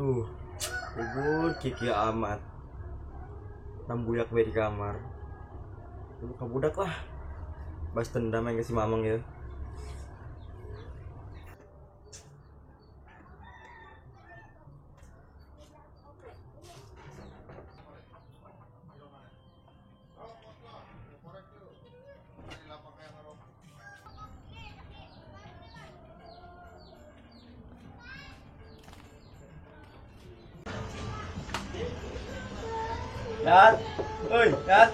Aduh, bubur kiki amat. Rambuyak we di kamar. Buka budak lah. Bas dendam yang ke si Mamang ya. Yat, oi, Yat.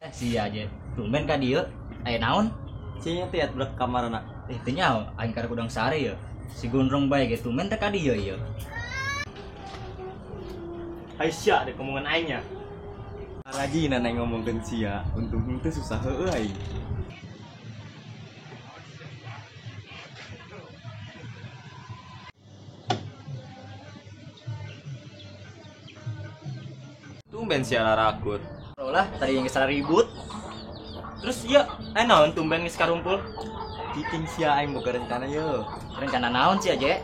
Sia aja. Tumben ka dieu. Aya naon? Sia teh budak kamarana. Teu nyaho aing karek udang sare ye. Si Gondrong bae ge tumben teh ka dieu ieu. Hai sia dek omongan aing nya. Rajina aing ngomongkeun sia, untung henteu susah heueuh aing. Tumben sia larakut. Lah, tadi yang geus ribut. Terus ya, naon tumben geus karumpul? Cicing sia aing boga rencana ye. Rencana naon sia, Je?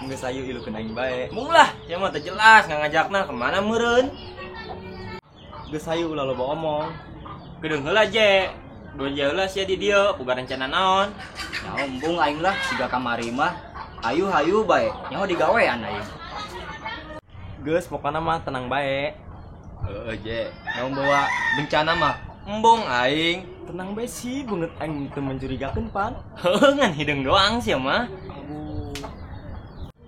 Geus ayu ilukeun aing bae. Mung lah, sia mah teu jelas ngajakna kemana meureun. Geus ayu ulah loba omong. Kedeung heula, Je. Dua heula sia di dieu boga rencana naon. Nyaho embung aing lah siga kamari mah. Hayu hayu bae, nyaho digawean aing. Geus pokona mah tenang bae. Heeh, Je. Naon bawa bencana mah embung aing. Tenang bae sih, beungeut aing teu mencurigakeun pan. Heueuh ngan hideung doang sia mah. Aduh.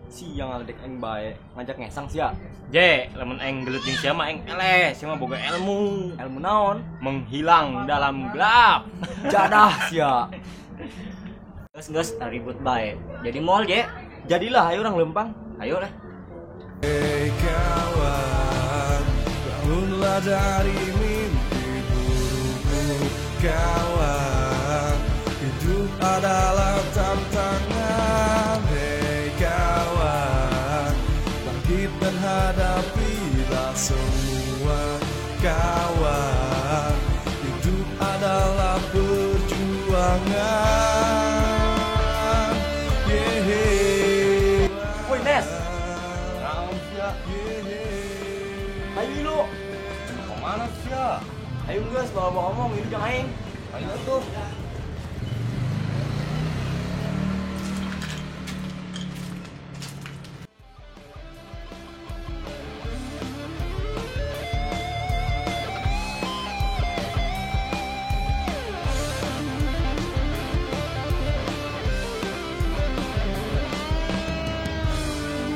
Sia ngaledek aing bae, ngajak ngesang sia. Je, lamun aing gelut jeung sia mah aing eleh, sia mah boga ilmu. Ilmu naon? Menghilang dalam gelap. Jadah sia. Geus geus ribut bae. Jadi moal, Je. Jadilah ayo urang leumpang. Ayo lah. Hei kawan, bangunlah dari mimpi burukmu kawan. Hidup adalah tantangan. Hei kawan, bangkit dan hadapilah semua kawan. Hidup adalah perjuangan. Yeah. Woi Nes. Ayo lu. Kemana sia? Ayo geus bawa ngomong ini jeung aing. Ayo tuh.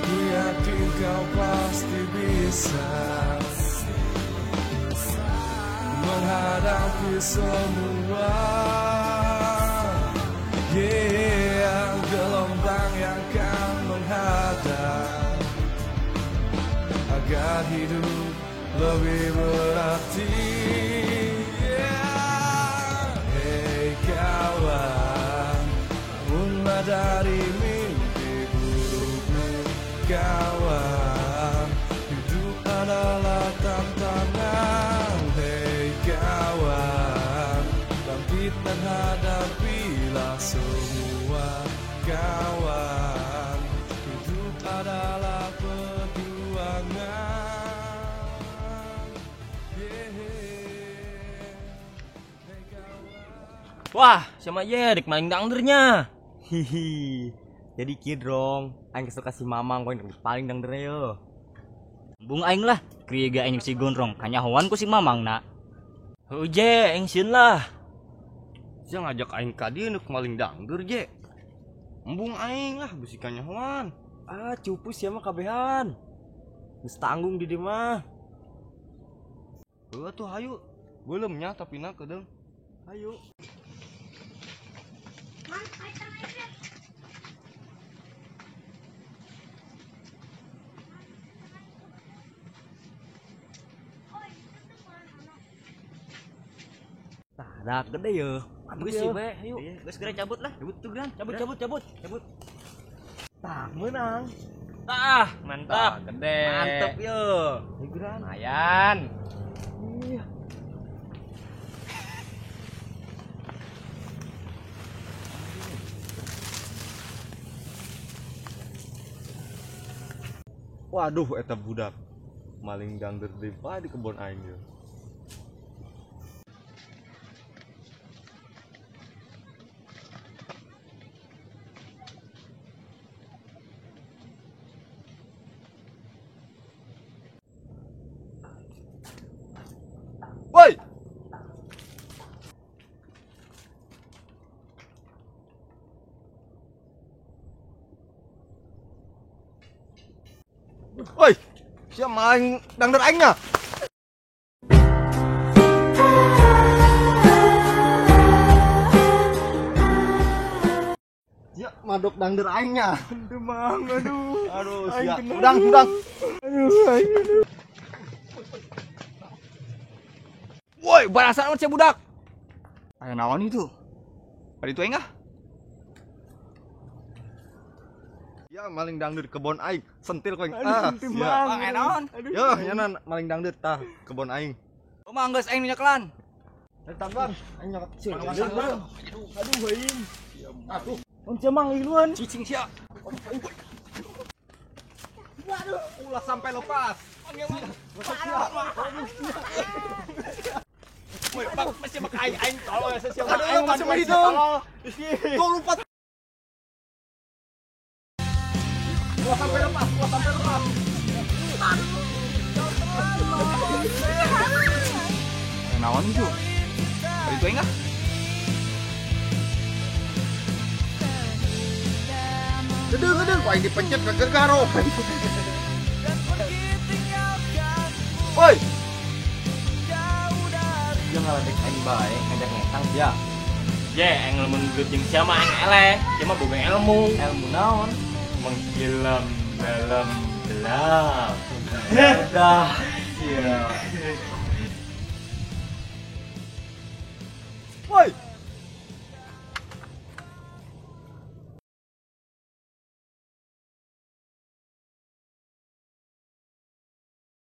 Ku yakin kau pasti bisa menghadapi semua. Yeah, gelombang yang kan menghadang agar hidup lebih berarti. Yeah. Hey kawan, bangunlah dari mimpi burukmu kawan. Hidup adalah tantangan. Hei kawan, bangkit dan hadapilah semua kawan. Hidup adalah perjuangan. Yeah. Hei kawan. Wah, sama ye dek maling dangdernya. Hihi. Jadi kieu dong, aing kesel kasih Mamang koin paling dangdernya yo. Embung aing lah, kriga aing si Gondrong, kanyahoan ku si Mamang na. Heuh Je, aing sieun lah. Sia ngajak aing ka dieu neuk maling dangder, Je. Embung aing lah bisi kanyahoan. Ah, cupu sia mah kabehan. Geus tanggung di dieu mah. Heuh atuh hayu. Beuleum nya tapi na kedeung. Hayu. Tah, dah gede ye. Geus sih bae, hayu. Geus geura cabut lah. Cabut tuh Gran. Cabut cabut cabut. Cabut. Tah, meunang. Tah, mantap. Tah, gede. Mantap yo. Ayo Gran. Lumayan. Iya. Waduh, eta budak maling dangder deui bae di kebon aing ieu. Woi. Woi, siapa maling dangder aingnya? Ya, madok dangder aingnya. Aduh, Mang, aduh. Aduh, sia. Udang, udang. Aduh, aing aduh. Woi, barasan amat sia budak. Aya naon itu? Bari itu aing ah. Ya, maling dangdut kebon aing, sentil koeng. Aduh, Ah, sentil, sia. Mang. Aya naon? Yo, nyana maling dangdut tah kebon aing. Oh, mah geus aing nu nyekelan. Tamban, aing nyokot sih. Aduh, Aduh, aing. Aduh. Mun sia mang iluan. Cicing sia. Waduh, ulah sampai lepas. Woi, bang, masih mak aing aing tolol ya sia. Aduh, masih mah hidung. Tuh lompat. Ulah sampai lepas, ulah sampai lepas. Aya naon itu? Bari itu aing ah. Gedeng, gedeng, kok aing dipencet ke gegaro. Woi, Dia ngaledek aing bae, ngajak ngetang sia. Ye, aing lamun gelut jeung sia mah aing eleh. Sia mah boga ilmu. Ilmu naon? Menghilang dalam gelap. Dah. Sia. woi.